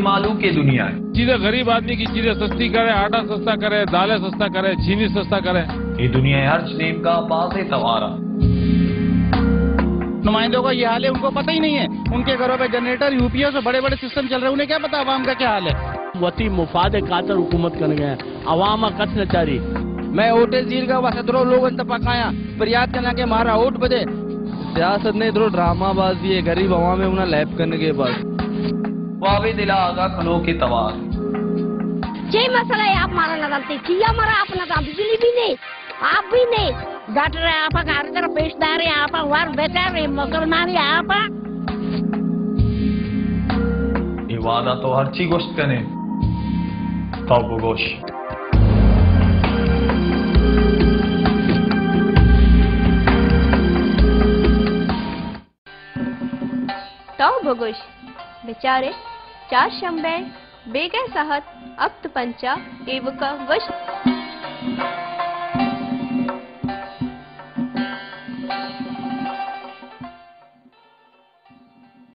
مالو کے دنیا ہے۔ چیزیں غریب آدمی کی چیزیں سستی کرے، آٹا سستا کرے، دالیں سستا کرے، چینی سستا کرے۔ یہ دنیا ہے ہرچ نیمگا بازیں توارا۔ نمائندوں کا یہ حال ہے، ان کو پتہ ہی نہیں ہے۔ ان کے گھروں پہ جنریٹر، یو پی ایس اور بڑے بڑے سسٹم چل رہے ہیں، انہیں کیا پتا عوام کا کیا حال ہے۔ وتی مفاد خاطر حکومت کنگ ءَ، عوام ءَ کس نہ چاری۔ میں ووٹے زیرگا واسطہ درو لوگ انت پکایاں، پریاد کناں کہ مارا ووٹ بدے۔ سیاست نے درو ڈرامہ بازی ہے، غریب عوام ہے، انہاں لیب کنگے بس۔ وابے دلا آگا کھلو کے توار۔ چے مسئلہ ہے آپ مارا نہ جانتے؟ چیا مارا آپ نہ جانتے؟ بجلی بھی نہیں، آپ بھی نہیں۔ گٹر آپ گھر در پیش دارے، آپ ور بیچارے مسلمانی آپ۔ اے وعدہ تو ہرچی گوشت کنے، تو بگوش۔ تو بگوش۔ بچارے، چارشنبہ بیگہ ساعت ہپت پنچا ایوکا گوشت۔